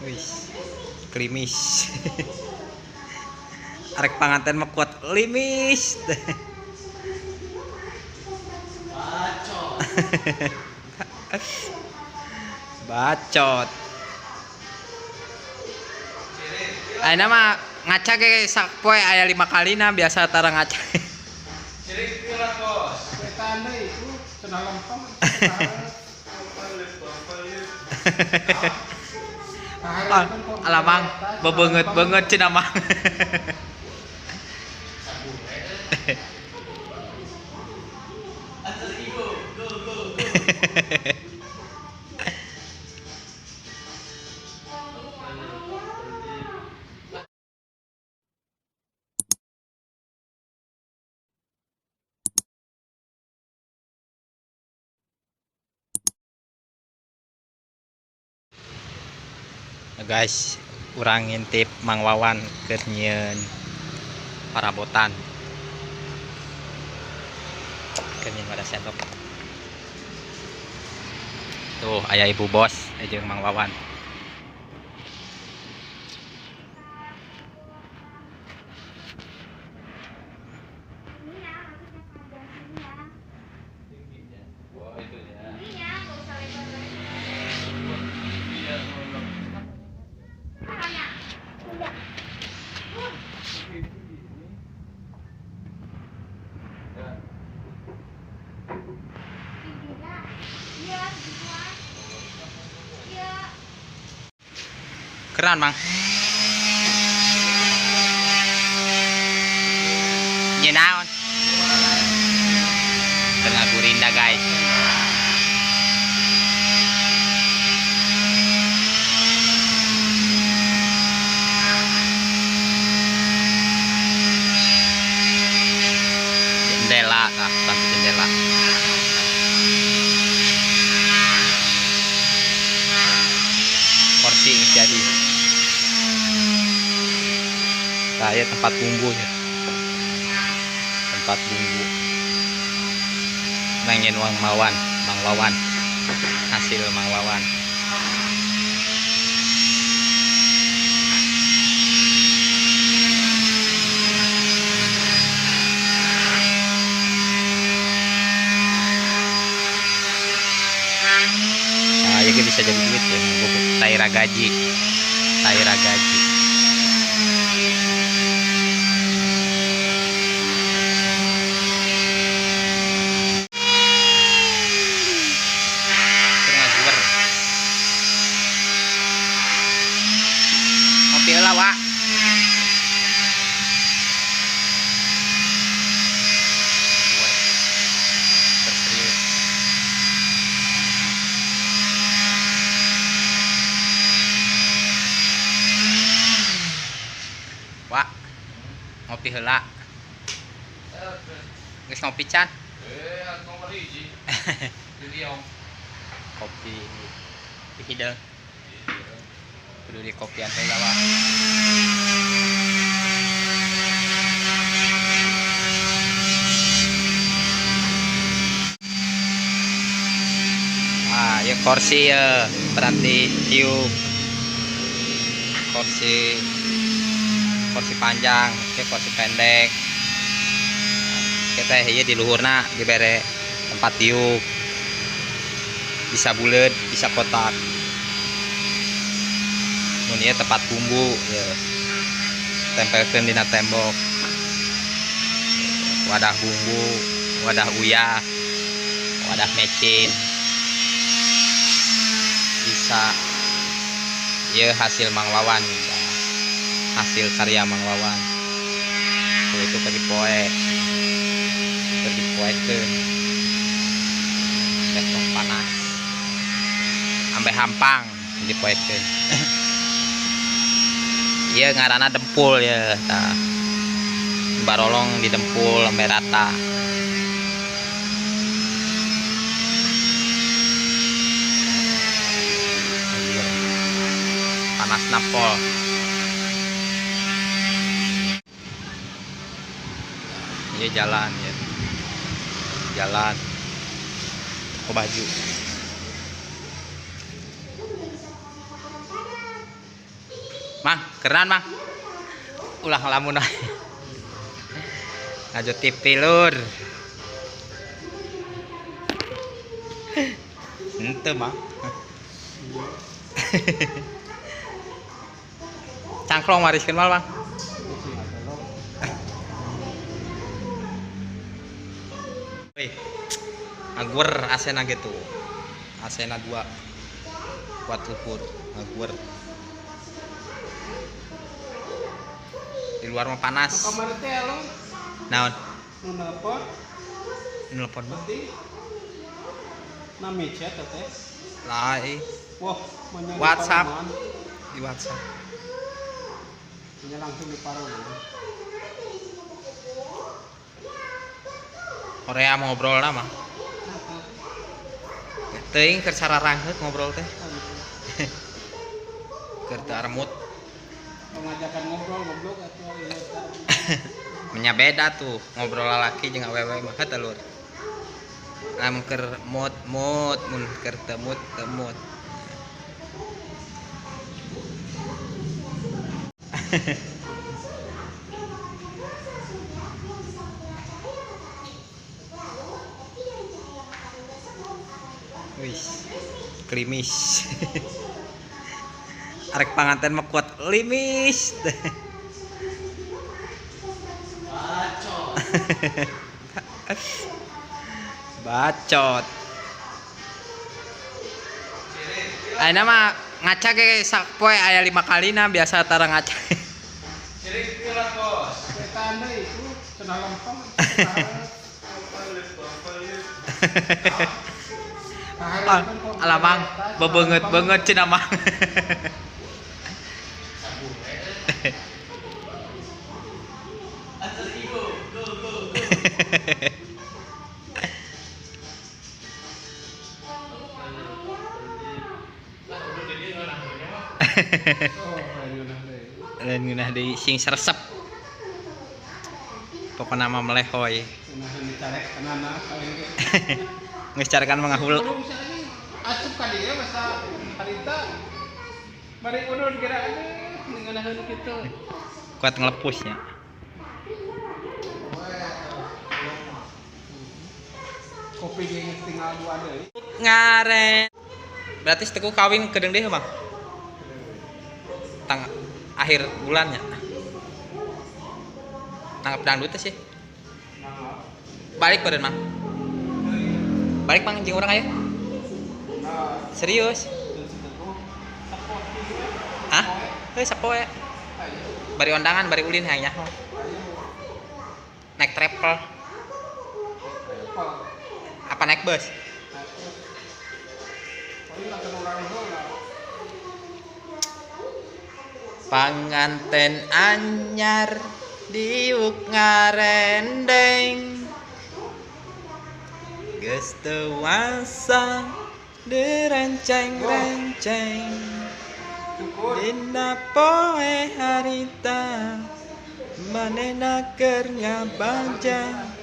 Wih, klimis. Arek panganten mah kuat limis. Bacot. Bacot. Ayeuna mah ngaca ge sapoe aya 5 kalina biasa tara ngaca. Cirik pira, Bos? Setan deui itu cenah lempeng. Alah mang, bebeungeut-beungeut cenah mang. Antar ibu, go go go. Guys, urang ngintip Mang Wawan keur nyieun parabotan. Keur nyieun wadah sendok. Tuh aya ibu bos jeung Mang Wawan. Wah, itu ya. Keren, Mang. Nyieun naon? Keur ngagurinda, guys. Jendela, ah, sampai jendela. Kursi geus jadi. Nah, ya tempat bumbu ya. Tempat bumbu. Nangin Mang Wawan, Mang Wawan. Hasil Mang Wawan. Nah, ya bisa jadi duit ya, bubuk taira gaji. Taira gaji. Kopi heula, Wak. Serius. Wak, ngopi heula. Geus ngopi can? Nomor hiji. Kopi hideung. Kudu di kopian heula, Wak. Ah, ya kursi ya, berarti tiup. Kursi, kursi panjang, ya kursi pendek. Kita ya di luhurna dibere tempat tiup. Bisa bulat, bisa kotak. Mun ieu tempat bumbu ya. Tempelkeun dina tembok. Wadah bumbu, wadah uyah, wadah mecin. Bisa ya hasil Mang Wawan, hasil karya Mang Wawan. Tuh, itu keur dipoe, keur dipoekeun. Besok panas, ambe hampang dipoekeun. Ieu ngaranna dempul ya, tah. Barolong didempul ambe rata. Panas napol. Ini jalan ya, jalan toko baju. Mang, keren Mang. Ulah ngelamun wae. Lanjut TV lur. Henteu Mang. Cangklong wariskeun mal Bang. Wih. Aguer asena gitu. Asena 2. Kuat luhur, aguer. Di luar mah panas. Kamari teh lo Naon? nu nelpon Nelpon mah. berarti nami chat teh. Lah, ih. Wah, menya di WhatsApp. Pareuman. Di WhatsApp. Menya langsung di Pareuman. Korea mau ngobrol lah mah. Teuing keur sararangheut ngobrol teh. Keur teu aremut. Pengajakan ngobrol goblok atuh ieu teh. Menya beda tuh ngobrol lalaki jeung awewe mah heuh lur. Lamun keur mood mood, mun keur teu mood teu mood. Wih, klimis. Arek panganten mah kuat limis. Bacot. Bacot. Ayeuna mah ngaca ge sapoe aya 5 kalina biasa tara ngaca. Sirik pila bos. Setan deui itu cenah lempeng. Alah Mang, bebeungeut-beungeut cenah Mang. Antar ibu, go go go. Lah, udah jadi ngeunah mah. Oh, ngeunah deui. Lain ngeunah deui sing seresep. Pokona mah melehoy. Ngeunah dicarek kanana paling ge. Geus carekan mah ngahul. Belum sih anjing asup ka dieu masa harita bari udud geura aduh ngeunaheun kitu. Kuat ngelepusnya. Kopi ge geus tinggal dua deui. Ngaren. Berarti seteku kawin kedeung deui Bang. Tang akhir bulannya. Tanggap dangdut teh sih. Balik badan Mang. Balik Mang jeung urang ayo. Serius? Hah? Heuh sapoe. Bari ondangan, bari ulin hayang nyaho. Naik travel. Apa naik bus? Panganten anyar diuk ngarendeng. Geus teu wasa direnceng-renceng. Dina poe harita manehna keur ngabaja.